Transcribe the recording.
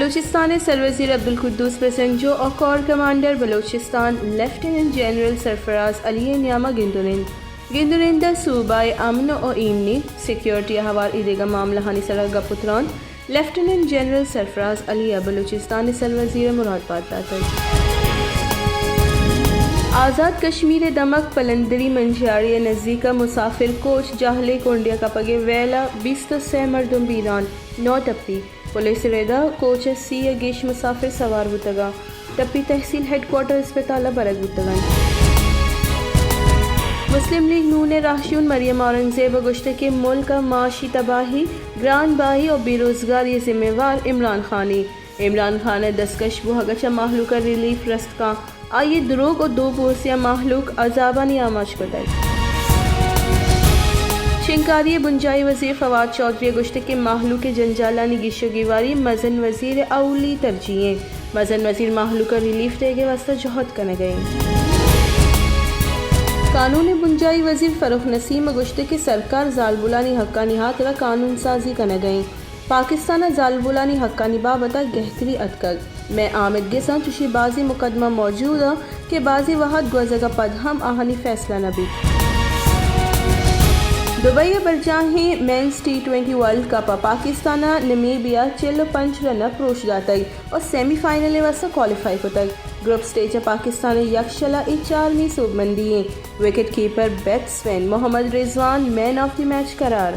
بلوچستان ءِ سروزیر عبدالقدوس بزنجو ءُ corps commander Balochistan lieutenant general Sarfaraz Ali ءِ نیام ءَ گند ءُ نند۔ گند ءُ نند ءَ صوبہ ءِ امن ءُ ایمنی، سیکیورٹی ءَ ہوار ایدگہ معاملہانی سرا گپ ءُ تران لیفٹیننٹ جنرل سرفراز علی ءَ بلوچستان ءِ سروزیر ءَ مراد بات داتگ۔ آزاد کشمیر ءِ دمگ پلندری منجھیاڑی ءِ نزیک ءَ مسافر کوچ جہلیں کنڈے ءَ کپگ ءِ ویل ءَ بیست ءُ سئے مردم بیران، نو ٹپی۔ پولیس ءِ رد ءَ کوچ ءَ سی ءَ گیش مسافر سوار بوتگ اَنت۔ ٹپی تحصیل ہیڈ کوارٹر اسپتال ءَ برگ بوتگ اَنت۔ مسلم لیگ نون ءِ راہشون مریم اورنگزیب ءَ گوشتگ کہ ملک ءِ معاشی تباہی، گران بہائی ءُ بے روزگاری ءِ ذمہ وار عمران خان اِنت۔ عمران خان ءِ دستکش بوہگ ءَ چہ مہلوک ءَ ریلیف رست کن، آئی ءَ دروگ ءُ دوپوسی ءَ مہلوک عذابانی آماچ کتگ۔ شنگکاری ءِ بنجاہی وزیر فواد چوہدری ءَ گوشتگ کہ مہلوک ءِ جنجالانی گیش ءُ گیواری مزن وزیر ءِ اولی ترجیح اِنت۔ مزن وزیر مہلوک ءَ ریلیف دئیگ ءِ واستہ جہد کنگ ءَ اِنت۔ قانون ءِ بنجاہی وزیر فرخ نسیم ءَ گوشتگ کہ سرکار زالبولانی حقانی ہاترا قانون سازی کنگ ءَ اِنت۔ پاکستان ءَ زالبولانی حقانی بابت ءَ گہتری اتکگ۔ مئے آمد گس ءَ چوشیں بازیں مقدمہ موجود اَنت کہ بازیں وہد گوزگ ءَ پد ہم آہانی فیصلہ نہ بیت۔ دبئی ءَ برجاہیں men's T twenty world cup ءَ پاکستان ءَ نمیبیا ءَ چل ءُ پنچ رن ءَ پروش داتگ ءُ سیمی فائنل ءِ واستہ کوالیفائی کتگ۔ گروپ سٹیج ءَ پاکستان ءِ یکشل ءَ اے چارمی سوبمندی اِنت۔ Wicket keeper batsman Muhammad Rizwan man of the match قرار۔